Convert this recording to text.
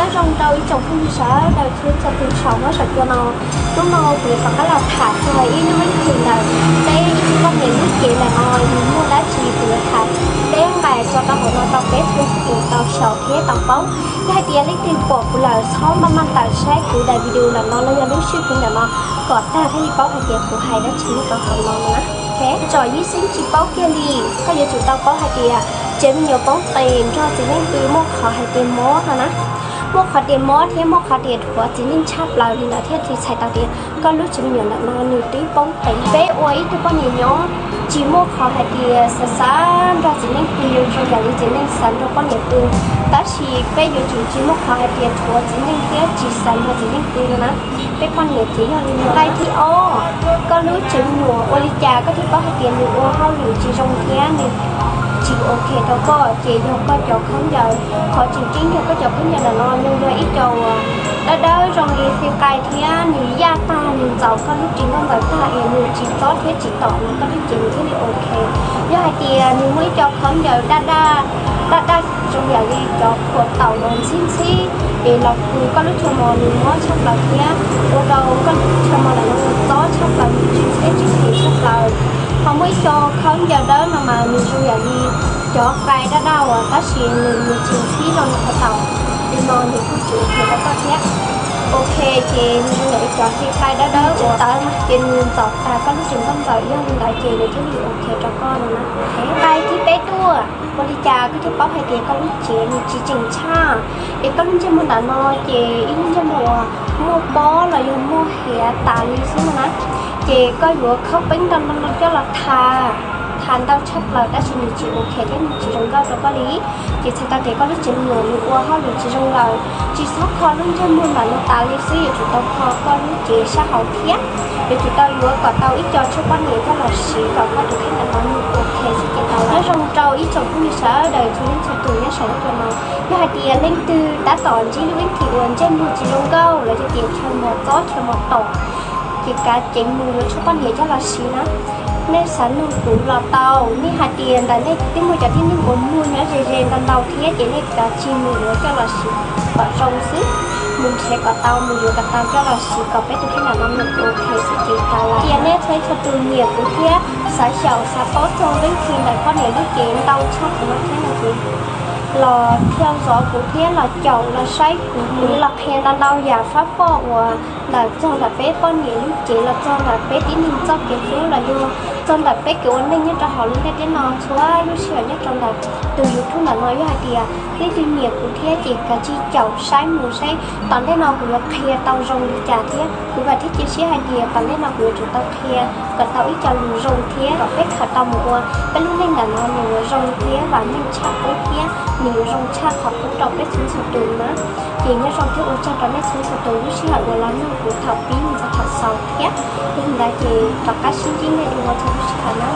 Nyob zoo rau ib tsoom phooj ywg sawv daws txhua leej txhua tus saum huab saum cua no. Hnub no kuv yuav rov qab los tham txog ib lub ib thim ntawm peb ib tug poj niam lub cev ntawm no nws muaj dab tsi kuv yuav tham peb nqaim tso rau hauv no rau peb txhua tus tau xyaum thiab tau paub. Yog hais tias leej twg pom kuv lawm txhob maj maj tawm saib kuv daim video ntawm no los yog lub sij hawm ntawm no kom tag thiaj li paub hais tias kuv hais dab tsi nyob rau hauv no na. Tsom ib xeeb tsis paub kiag li, koj yuav tsum tau paub hais tias tsev me nyuam poob qes nrog txiv neej pw muaj qhov hais tias mob no na. Muaj qhov tias mob thiab muaj qhov tias dhuav txiv neej tshaj plaws li ntawd thiaj li txhais tau tias koj lub tsev me nyuam ntawm no nws twb poob qes. Peb ua ib tug poj niam nyob tsis muaj qhov hais tias xav xav nrog txiv neej pw zoo yam li txiv neej xav nrog poj niam pw, tab sis peb yuav tsum tsis muaj qhov hais tias dhuav txiv neej thiab tsis xav nrog txiv neej pw no na. Peb poj niam ces yog li no. Nqaim thib ob, koj lub tsev me nyuam ua li cas koj thiaj paub hais tias nws ua hauj lwm tsis zoo thiab nws tsis ok rau koj, ces yog koj cov khaub ncaws. Qhov tseem ceeb yog koj cov khaub ncaws ntawm no nws yog ib co uas dawb dawb zoo li xi qais thiab nws yaj tag nws ntxaus koj lub tsev nkauj ntxawm tag es nws tsis txob thiab tsis tom no koj lub cev nws thiaj li ok. Yog hais tias nws muaj ib co khaub ncaws daj daj, daj daj zoo yam li cov khuam taum los ntxhib ntxhib es los pw koj lub chaw mos nws mob tshaj plaws thiab ua rau koj lub chaw mos ntawm no nws txob tshaj plaws nws tsis txhib tsis phem tshaj plaws. Ho muaj ib co khaub ncaws dawb no mas nws zoo yam li cov qais daj daj uas tab sis nws nws tsis ntxhib zoo li khuam taum, li no nws kuj tsis ok rau koj thiab. Ok, ces nws zoo yam li cov xi qais dawb dawb uas tawv ces nws ntxaus tag koj lub tsev nkauj ntxawm, yog li ntawd ces nws thiaj li ok rau koj no na. Nqaim thib peb tuaj, ua li cas koj thiaj paub hais tias koj lub cev nws tsis tseem tshaj? Es koj lub ntsej muag ntawm no ces ib lub ntsej muag uas muaj pob los yog muaj hiav tas li xwb no na. Ces koj yuav khaub peeb ntau ntau coj los tha, tha ntau tshaj plaws tab sis nws tsis ok thiab nws tsis zoo nkauj rau koj li. Ces txhais tau tias koj lub tsev me nyuam nws ua hauj lwm tsis zoo lawm. Tsis txhob kho lub ntsej muag ntawm no tas li xwb, yuav tsum tau kho koj lub cev sab hauv thiab. Yuav tsum tau yuav kom tau ib co tshuaj poj niam coj los siv kom koj tus kheej ntawm no nws ok xwb ces tau. Nyob zoo rau ib tsoom phooj ywg sawv daws txhua leej txhua tus nyob saum huab cua no. Yog hais tias leej twg tab tom ntsib lub ib thim uas ntsej muag tsis zoo nkauj los yog tias chaw mos txob chaw mos tom, ces kav tsij mus yuav tshuaj poj niam coj los siv na. Nej xav nug kuv los tau, nej hais tias ntawm nej twb muaj cov tib neeg uas muag nyob ze ze ntau ntau thiab ces nej kav tsij mus yuav coj los siv kom zoo xwb. Mus nrhiav kom tau, mus yuav kom tau coj los siv kom peb tus kheej ntawm no nws ok xwb ces tau lawm. Yog nej txhua leej txhua tus nyiam kuv thiab xav xyaum xav paub txog lub ib thim ntawm poj niam lub cev ntau tshaj kuv no thiab no ces los thiaj zov kuv thiab los caum los saib kuv, kuv los qhia ntau ntau yam fab foj uas ntawm txog ntawm peb poj niam lub cev los txog ntawm peb tib neeg txoj kev hlub los yog txog ntawm peb kev ua neej nyob rau hauv lub ntiaj teb no txhua lub sij hawm nyob rau ntawm tus YouTube ntawm no. Yog hais tias leej twg nyiam kuv thiab ces kav tsij caum saib mus saib tom ntej no kuv yuav qhia tau zoo li cas thiab kuv vam thiab cia siab hais tias tom ntej no kuv yuav tsum tau qhia kom tau ib co lus zoo thiab kom peb khaws tau mus ua peb lub neej ntawm no nws yuav zoo thiab vam meej tshaj qub thiab nws yuav zoo tshaj qhov qub rau peb txhua txhua tus na. Ces nyob zoo thiab ua tsaug rau nej txhua txhua tus lub sij hawm uas los mloog kuv thaum pib mus txog thaum xaus thiab. Yog li ntawd ces rov qab sib ntsib nej dua txhua lub sij hawm na.